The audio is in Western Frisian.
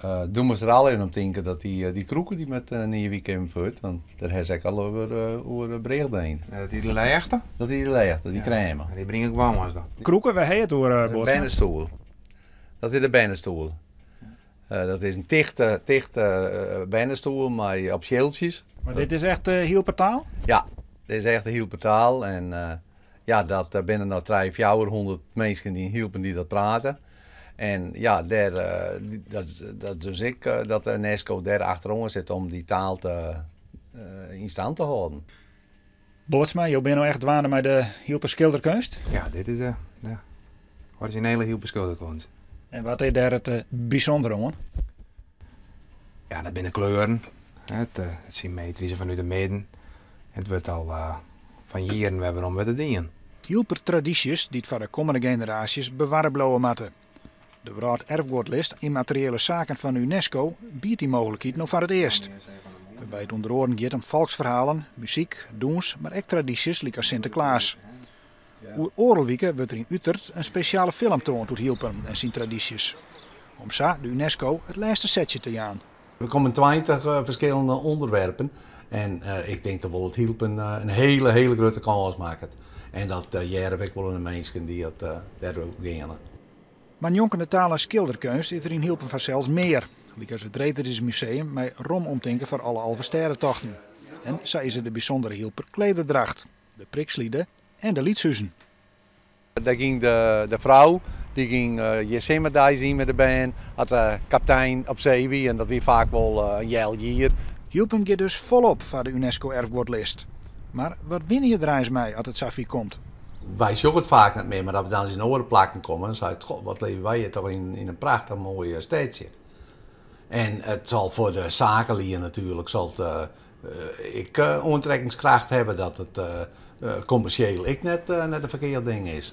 Doe moast der al even om tinke dat dy kroeke dy moat nije wike even fuort, want dêr ha se ek al oer brêgdeen. Dat is de lêste? Dat is de lêste, dy krême. Dy bring ik woansdei dan. Kroeke, wêr ha je it oer, Bootsma? De bernestoel. Dat is de bernestoel. Dat is in tichte, tichte bernestoel mei op tsjiltsjes. Mar dit is echt Hylper taal? Ja, dit is echt de Hylper taal. En ja, dat binne noch trije, 400 minsken yn Hylpen dy't dat prate. En ja, dêr, dat dus ek dat de UNESCO dêr achteroan sit om dy taal te, yn stand te hâlden. Bootsma, jo binne no echt dwaande mei de Hylper skilderkeunst? Ja, dit is de orizjinele Hylper skilderkeunst. En wat is dêr it bysûndere oan? Ja, dat binne de kleuren. It symmetryske fanút de midden. It wurdt al fan jierren wer werom wurdt it dien. Hylper tradysjes dy't foar de kommende generaasjes bewarre bliuwe moatte. De Wrâlderfguodlist Ymmateriële Saken fan UNESCO biedt dy mooglikheid no foar it earst. Wêrby't it ûnder oaren giet om folksferhalen, muzyk, dûns, mar ek tradysjes lykas Sinteklaas. Oer oardel wike wurdt der yn Utert in spesjale film toand oer Hylpen en syn tradysjes. Om sa de UNESCO it lêste setsje te jaan. Der komme 20 ferskillende ûnderwerpen en ik tink dat wol it Hylpen in hele, hele grutte kâns makket. En dat hearre we ek wol oan de minsken dy't dat dêr geane. Mar njonken de taal en skilderkeunst is der yn Hylpen fansels mear. Lykas it Reedridersmuseum mei rom omtinken foar alle Alvestêdetochten. En sa is der de bysûndere Hylper klederdracht, de prikslide en de lytshuzen. Dêr gyng de frou, dy gyng hjir simmerdeis yn mei de bern, as de kaptein op see wie en dat wie faak wol in healjier. Hylpen giet dus folop foar de UNESCO-erfguodlist. Mar wat winne je der eins mei as it safier komt? Wy sjogge it faak net mear, mar as we dan ris yn oare plakken komme, dan sei it, goh, wat leve wy hjir toch yn in prachtich moai stedsje. En it sal foar de sakelju natuerlik sal it ek oantrekkingskracht hawwe dat it kommersjeel ek net in ferkeard ding is.